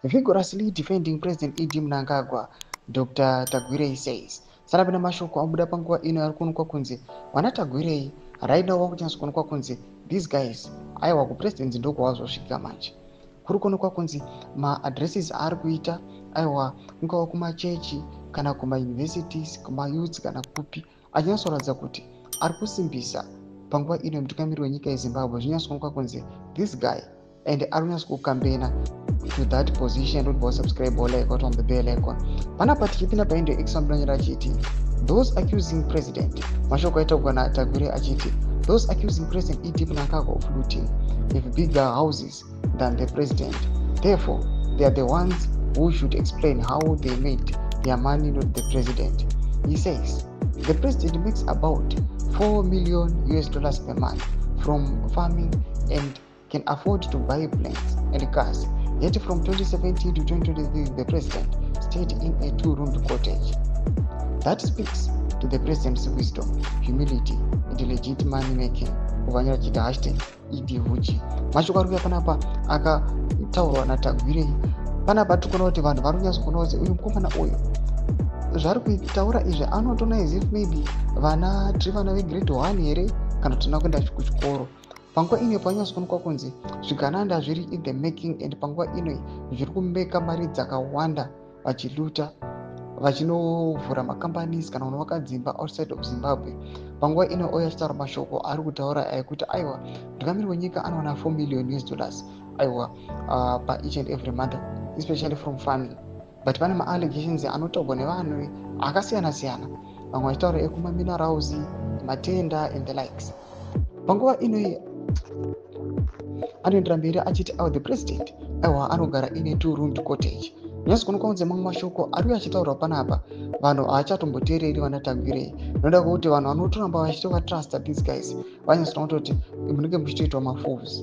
Vigorously defending President ED Mnangagwa, Dr Tagwirei says. Sanapinda mashoko abuda panguva ino ari kuonekwa kunzi vana Tagwirei right now vakuchanisa kuonekwa kunzi these guys, aiwa, kupresidency ndokwavazosvika manje. Kuri kuonekwa kunzi maaddresses aari kuita, aiwa, kungava kumachechi kana kumauniversities, kumayouths kana kupi, achinyatsoratidza kuti ari kusimbisa panguva ino mutungamiri wenyika yeZimbabwe. Zvinyatsoonekwa kunzi this guy and ari kunyatso kukambena to that position. Don't go subscribe or like on the bell icon. Panapa tichipinda paendo example achiti those accusing president, mashoko aitaurwa naTagwirei achiti those accusing President ED Mnangagwa of looting have bigger houses than the president. Therefore, they are the ones who should explain how they made their money, not the president. He says the president makes about 4 million US dollars per month from farming and can afford to buy planes and cars. Yet from 2017 to 2023, the president stayed in a two-roomed cottage. That speaks to the president's wisdom, humility and legit money making. Kuvanyora chita #EDHuchi. Mashoko ari kuuya panapa akataurwa naTagwirei. Panapa tiri kuona kuti vanhu vari kunyatso kuona kuti uyu mukomana uyu zvari kutaura izvi anotoona as if maybe vana tiri vana vegrade 1 here kana kuti tina kuenda kuchikoro. Panguva ino panyatso kuonekwa kunzi zvigananda zviri in the making and panguva ino zviri kumeka mari dzakawanda vachiluta, vachinovhura macompanies kana kunovaka dzimba outside of Zimbabwe. Panguva ino oyo achitaura mashoko ari kutaura ekuti aiwa, mutungamiri wenyika anowana 4 million US dollars, aiwa, paeach and every month, especially from farming. But pane maallegations anotaurwa nevanhu akasiyana siyana, vamwe vachitaura ekumaminerals, matender and the likes. Panguva ino anoendera mberi achiti aiwa, the president, aiwa, anogara ine two roomed cottage. Nhasi kuno kwaunze mamwe mashoko ari uya achitaurwa panapa. Vanhu havachatomboteereri vanaTagwirei noda kwekuti vanhu vanotoramba vachitovatrusta these guys vanyatsoona kutoti munenge muchitoitwa mafools.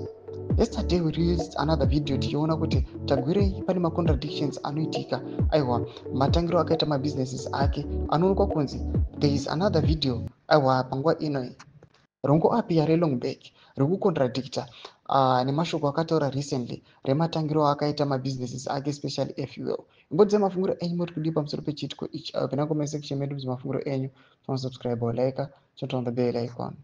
Yesterday we released another video tichiona kuti Tagwirei pane macontradictions anoitika, aiwa, matangiro akaita mabusinesses ake anoonekwa kunzi there is another video, aiwa, panguva inoi rongoappear relongback rekucontradicta nemashoko akataura recently rematangiro akaita mabusinesses ake, especially efuel. Imbodzai mafungiro enyu moti kudii pamusoro pechiitiko ichi. Ayo pina comment section medu, mafungiro enyu. Subscribe or like, turn on the bell icon.